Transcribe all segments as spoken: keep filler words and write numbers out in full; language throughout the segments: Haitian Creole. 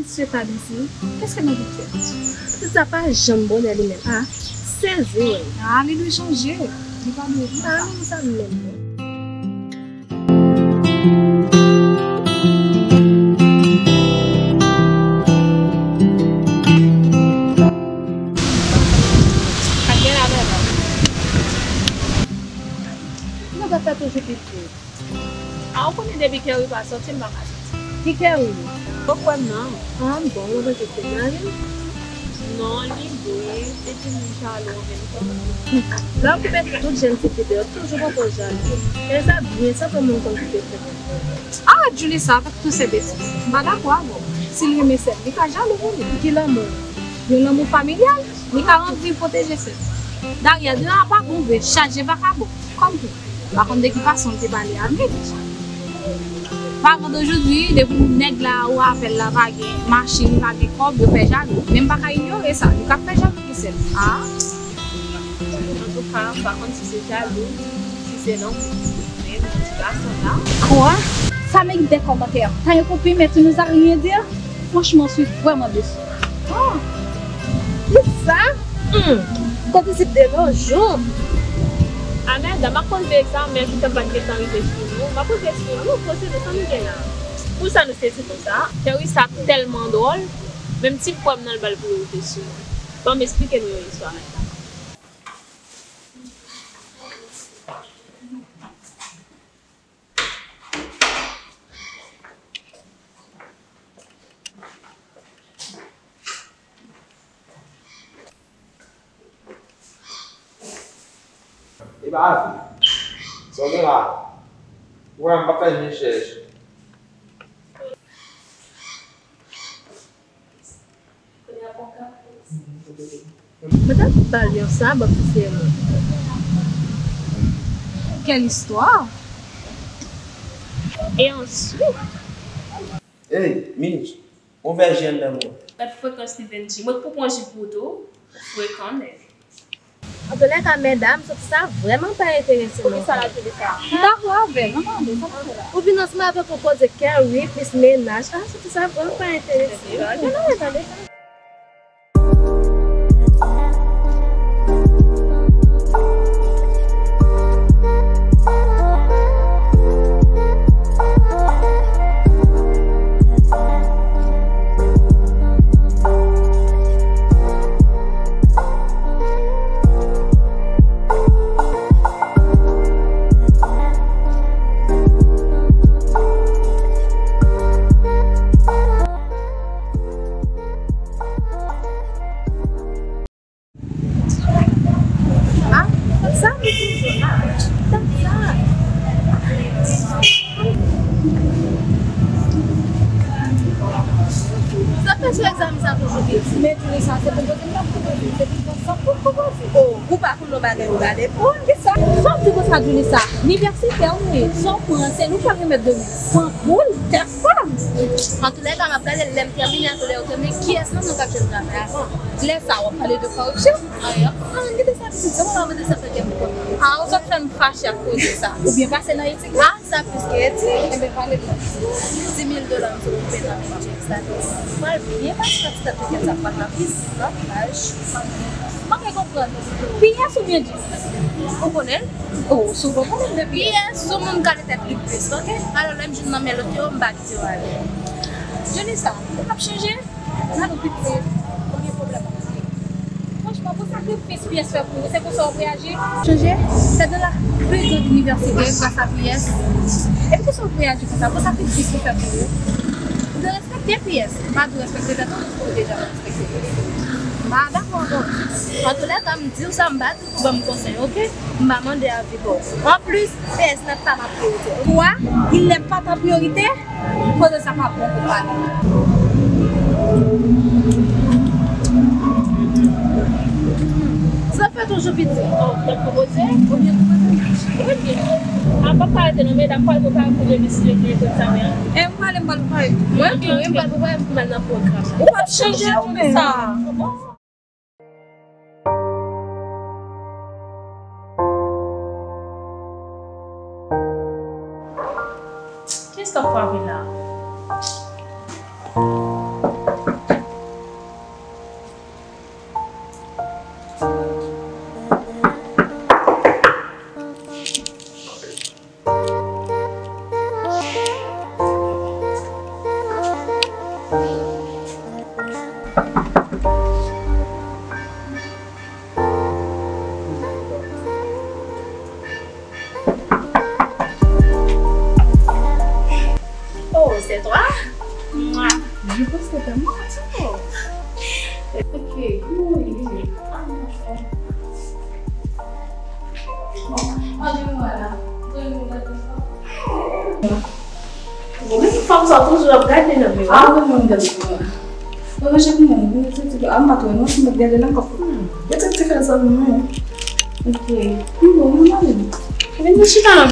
Sweet Abizi, qu'est-ce que ma vie fait? Tout sa pa janm bonè li menm. Ah, sezi, wi. Ah, li dwe chanje. Li pa dwe viv sa. Ah, menm sa menm, non. Pa gen la, mèdam. Nou ka fè toujou piti. A, ou konnen depi Kerry pa soti, m pa ka soti. Ki Kerry? Ou kwè m nan? Ah, bon, mwen panse se mari m. Non, li dwe, epi li jalou an menm tan. Lè w koupe tout jèn ti fi yo, toujou pran pòz jalou. E sa byen, sa pou moun konn koupe tèt. Arèt Julissa avèk tout se betiz. M pa dakò avè w. Si l renmen sè l, li ka jalou pou li. Ki lanmou? Yon lanmou familyal. Li ka anvi pwoteje sè l. Daria, dedan pa bon vre, chaje vakabon. Kòm tou. Pa konn de ki fason l te pale avè l. Paran dojodi, depi nèg la ou avè l la pa gen machin, pa gen kòb, yo fè jalou. Men m pa ka inyore sa. Yo ka fè jalou pou sè l. Ah. Antouka, m pa konn si se jalou, si se lanmou. Men ti gason la. Kwa? Sa merite kòmantè. Tan yo pou pi, men tu nous as rien dit. Franchman, Sweet vrèman desi. Oh! Ki sa? Hmm. Kòm si de nos jours. A mèdam, m ap konn veye sa, men joutan m pa t gentan rive sou nou. M ap rive sou nou, poze nou sa nou gen la. Pou sa nou sezi konsa? Kerry sa tèlman dwòl, menm ti frè m nan l ba l priyorite sou nou. Ban m esplike nou yon istwa mèdam. E pa avi. Sa w gen la? Ou wè m pa fè ni chèch. Mwen ta ba l yon sabòt si se mwen. Quelle histoire! Et ensuite? Ey, Mitch, ouvè je anndan mwen. Gad frekans li, Benji. Mwen t pou pran jip pou tou. Ou frekan nèg. Antoulèka, medam, soti sa vrèman pa enterese mwen. Poukisa l ap di sa? M dakò avè l, non, tande, sa pa fè la. Ou vin ansanm avè pou koze kè, wi, plis mennaj. Ah, soti sa vrèman pa enterese mwen. Tande, tande. Ah, sa? Sa? Sa fè sou egzamen sa toujou piti? Men tou sa, se pou kote m t ap kote, se pou sa pou kote. Oh, ou pa koule yon bagay ou gade pou. Kisa? Sa w di konsa, Julissa? Inivèsitè ou ye, sa w pran, se nou k ap remèt de nou. Pran koul, tèt sa. Antoulèka, m ap gade lè m tèmine, antoulèka, men kiyès nan nou k ap jwenn travay avan? Lè sa, w ap pale de kòripsyon? Ay, an, kite sa pitit, se mwen pa mande sa fè kè m kontan. Ah, ou sot fè m fache ak koze sa. Oubyen pase nan etik la? Ah, sa plis ke etik. Enben, pale m nan. Dis mil dola m sot koupe nan men James la. Pral byen pase nan ti tèt kèt sa, pral nan pis, nan plaj. M pa konprann. P S oubyen James? Ou konnen l? Oh, souvan konnen depi. P S, sou moun gade tèt li plis, oke? Alò, lè m jwenn nan men lòt yo, m pa kite yo ale. Julissa, ou p ap chanje? Gade w piti, ou gen pwoblèm ak li. Franchman, pou sakrifis P S fè pou ou, se konsa w ap reyaji? Chanje? T'es dans la plus grande université grâce à P S. Epi konsa w ap reyaji konsa, pou sakrifis li fè pou ou? Ou dwe respekte P S. M pa di w respekte tèt ou, paske w deja respekte P S. M pa dakò avè w. Antoulèka, m di w sa, m pa di w pou ban m konsèy, oke? M pa mande avi pa w. Anplis, P S n'est pas ma priorité. Quoi? Il n'est pas ta priorité? Koze sa pa bon pou pale. Sa fè toujou piti. Oh, w ap konpoze? Ou byen konpoze? Wi, byen. A, m p ap ka rete non, medam, m pral prepare pou demen si Dye vle, tout sa, men. E, m pale, m pral prepare. Mwen tou, wi, m pral prepare pou m al nan pwogram la. Ou p ap chanje, Julissa. Kiyès k ap frape la? C'est toi? Mwa. Je pense que c'est moi, tu vois. Ok, kòman w ye? Ah, m anfòm. Bon, ann vin wè la. Bon, men fanm sa w toujou ap gade nan miwa. Ah, wi, mwen gade miwa. Mwen ranje pou mwen, mwen santi ke, ah, m pa twò non, si mwen gade nan kòk. Mwen santi fè sa pou mwen. Ok. Bon, mwen ale. Vin chita la.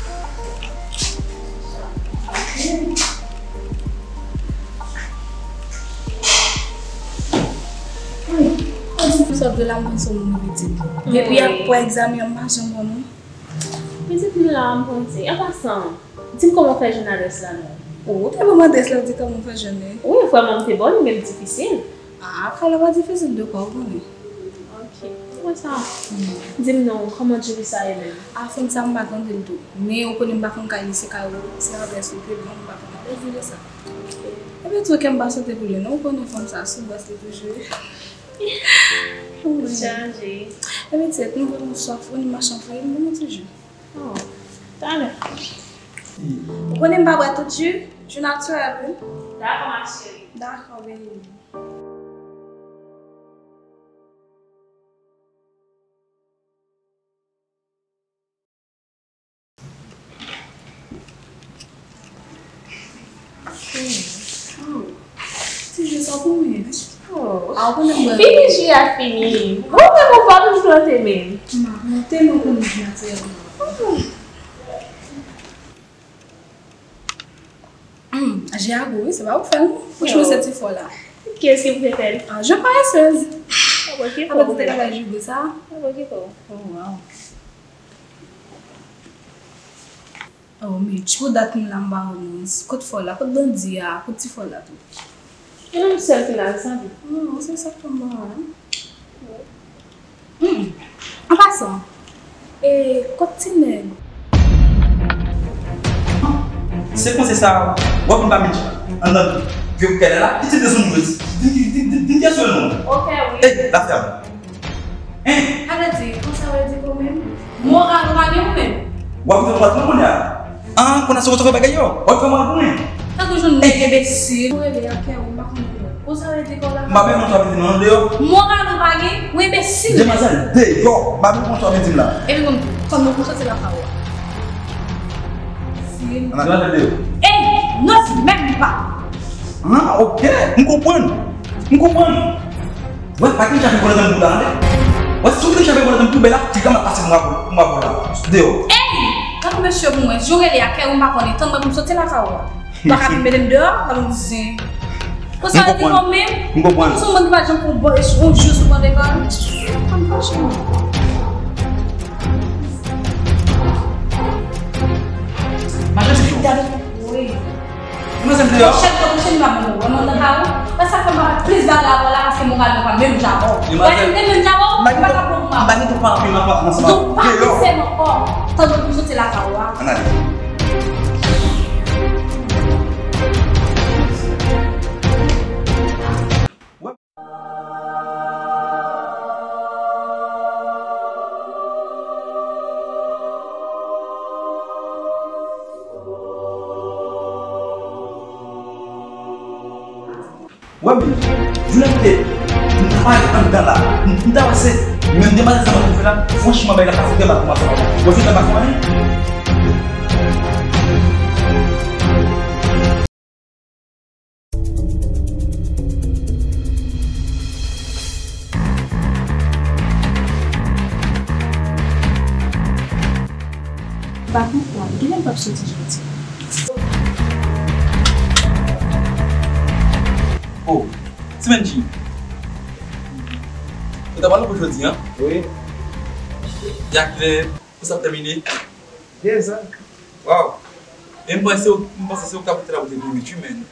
Sòt de la mwen sou moun pitit. Depi ap pran egzamen an, m pa janm wè non. Pitit mwen la, m konn di. An pasan, di m kòman w fè jwenn adrès la non. Oh, ou te ban m adrès la, ou di kòman w fè jwenn li? Wi, vrèman, m te ba w li, men l difisil. Ah, kòlè pa difisil de kwa, ou konnen. Ok, mwen sa. Di m non, kòman Julie sa ye menm? Ah, fanm sa m pa tande l tou. Men ou konnen m pa konn kay li, se kay ou, se adrès ou te ban m, m pa konn adrès li de sa. Ok. Epi tou, kè m pa sote pou li, non, ou konnen fanm sa, sou bòs li toujou. Ou chanje. Epi ti, nou vin yon swaf, ou ni machan pou li, nou toujou. Oh, talè. Ou konnen m pa bwè tout ji, ji natirèl, wi. Dakò, ma chérie. Dakò, baby. Ti ji sa pou mwen. Oh. A, ou konnen mwen. Fini ji a fini. Ou menm ou pa vin plante menm. M a plante, men ou konnen ji natirèl mwen. Hmm, ji a gou, wi, se pa ou k fè l, non. Franchman, se ti fò la. Kiyès ki pou te fè l? Ah, je paresèz. Ah, bon, ki fò ou menm? Apre, te ka fè ji gou sa. Ah, bon, ki fò? Oh, wow. Oh, Mitch, pou dat m la, m pa wè moun. Kot fò la? Kot bandi a? Kot ti fò la tou? E nou sèl ki la, sanble. Non, se sa k fè m pa wè. Hmm. An pasan, e, kot ti nèg? Se konsa sa, w ap vin pa Mitch anndan vye koukèlè la? Ki ti bezwen nou yo? Di, di, di, di, di kiyès yo non? Ok, wi. Ey, la fèm. Hein? Alè di, konsa w di pou menm? Moral ou pa gen ou menm? W ap fè mwen kounye a. Ah, konn a se kote w fè bagay yo. W ap fè mwen konnen. Tankou jwenn moun enbesil. Ou rele a kè ou, m pa konn pou ou. Konsa w di kò la. M pa menm konn sa w ap di m nan deyò. Moral ou pa gen, ou enbesil. Demwazèl, deyò. M pa menm konn sa w ap di m la. Epi konn, kòman pou soti lakay ou a? Demwazèl, deyò. Ey, non, menm pa. Ah, ok. M konprann. M konprann. Wè, pa gen chèf ekòl nan pou tande. Wè, si w gen chèf ekòl nan pou bèl ap ti granm ap pase pou m ap pou m ap la. Deyò. Ey! Tankou mesye pou mwen, jou rele a kè ou m pa konnen, tann mwen pou m soti lakay ou a. Ou pa ka vin mete m deyò, pa nou zen. Konsa di kò menm. M konprann. Ou se yon moun ki pa janm fè yon bon, yon jou sou ban lekòl. Ann fache non. Madanm, se tou. Wi. Demwazèl deyò. Chèf de kouche m ap mou. Wè mwen nan kay ou. Wè sa fè m pa plis bagay avè w la paske moral nou pa menm jan avè w. Wè si m te menm jan avè w, m pa t ap bon pou m avè w. M pa gen tou pa anpil nan pa nan sa. Donk pa pise m ankò. Tann mwen pou m soti lakay ou a. Ann ale. Wè, men, jounen m te, m travay anndan la, m, m ta wè se menm demwazèl sa mwen fè la, franchman, bagay la pa fout mal pou mwen. Wè, se pa fè anyen. M pa konprann, kilè m p ap soti jodi? Oh, Ti Menji. Ou ta pale pou jodi, an? Wi. Ya kilè kous ap tèmine? Dezè. Waw. E m panse, m panse se ou k ta pote la pou te vini, wi, men.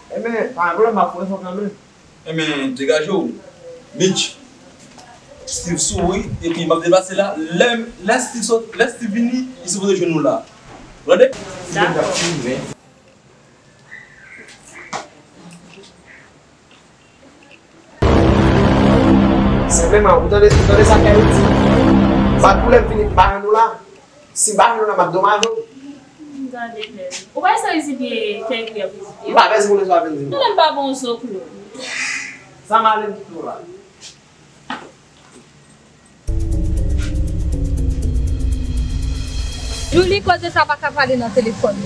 Ebyen, pa gen pwoblèm, m ap pran sa kanmenm. Ebyen, degaje w. Mitch. Steve sou ou, wi. Epi m ap deplase la. Lè, lè Steve sot, lè Steve vini, li sipoze jwenn ou la. Ou tande? Dakò. Senpleman, ou tande, ou tande sa kè yo di? Pa t pou lè m vini, m pa jwenn ou la. Si m pa jwenn ou la, m ap domaje w. Ou pa sa vizite kèk kri ap vizite? M pa bezwen moun sa vin di m. Mwen menm pa bon zo klou. Sa m ale m tou la. Julie, koze sa pa ka pale nan telefòn.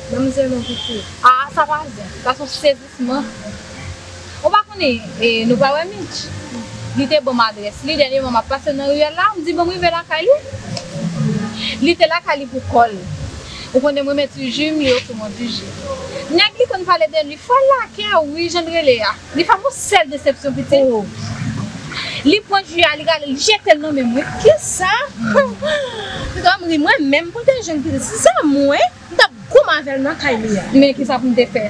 Manmzèl, non, piti. Ah, sa pa zen. Sa se yon sezisman. Ou pa konnen, e, nou pa wè Mitch. Li te ban m adrès li, dènyèman m ap pase nan riyèl la, m di ban m rive lakay li. Li te lakay li pou kò l. Ou konnen mwen mèt ti ji m, li ofri mwen ti ji. Nèg li konn pale de li, fò l lakè, wi, jan l rele a. Li fè m yon sèl desepsyon, pitit. Oh. Li pran ji a, li rale, li jete l nan men mwen. Kisa? Pitit, m ri mwen menm pou l te jwenn pitit. Si se mwen, m t ap goumen avè l nan kay li a. Men kisa pou m te fè?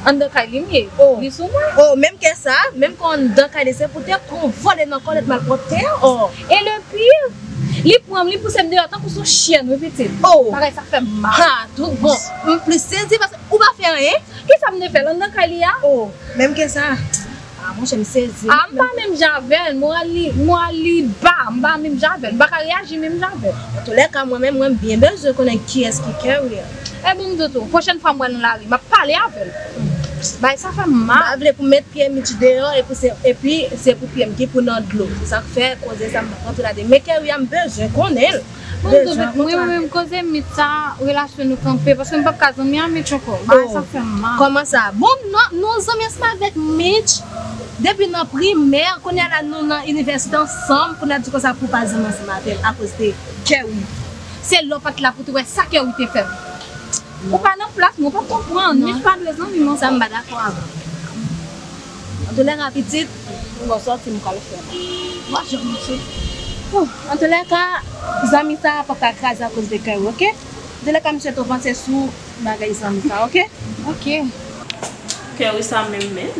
Anndan kay li m ye. Oh. Li sou mwen. Oh, menm kè sa, menm kon anndan kay li, se pou te konvole nan kòlèt malpwòpte a. Oh. E le pire, li pran m, li pouse m deyò tankou sou chen, wi, pitit. Oh. Bagay sa fè m mal. Ha, tout bon. M plis sezi paske ou pa fè anyen. Kisa m te fè l anndan kay li a? Oh, menm kè sa. Ah, monchè, m sezi. Ah, m pa menm jan avè l. Moral li, moral li ba. M pa menm jan avè l. M pa ka reyaji menm jan avè l. Antoulèka, mwen menm, mwen byen bezwen konnen kiyès ki Kerry a. E bon, m di w tou, pwochèn fwa m wè l nan lari, m ap pale avè l. Bagay sa fè m mal. M pa vle pou m met pye Mitch deyò, epi se, epi se pou pye m ki pou nan dlo. Se sa k fè koze sa m pa rantre ladan. Men Kerry a, m bezwen konnen l. Bon, bezwen mwen, mwen, mwen, koze Mitch sa, relasyon nou kanpe, paske m p ap ka zanmi a Mitch ankò. Bagay sa fè m mal. Kòman sa? Bon, nou, nou zanmi ansanm avèk Mitch depi nan primè, kounye a la nou nan inivèsite ansanm, kounye a di konsa pou w pa zanmi ansanm avè l akoz de Kerry. Se lè w pa t la pou te wè sa Kerry te fè m. Ou pa nan plas mwen, ou pa konprann. Non. Mitch pa dwe zanmi m ankò. Sa m pa dakò avè w. Antoulèka, pitit, m gon sòti m pral fè. Mwen janm sou. Antoulèka, zanmi sa a p ap ka kraze akoz de Kerry, oke? Antoulèka, m swete w panse sou bagay zanmi sa a, oke? Oke. Kerry sa menm menm.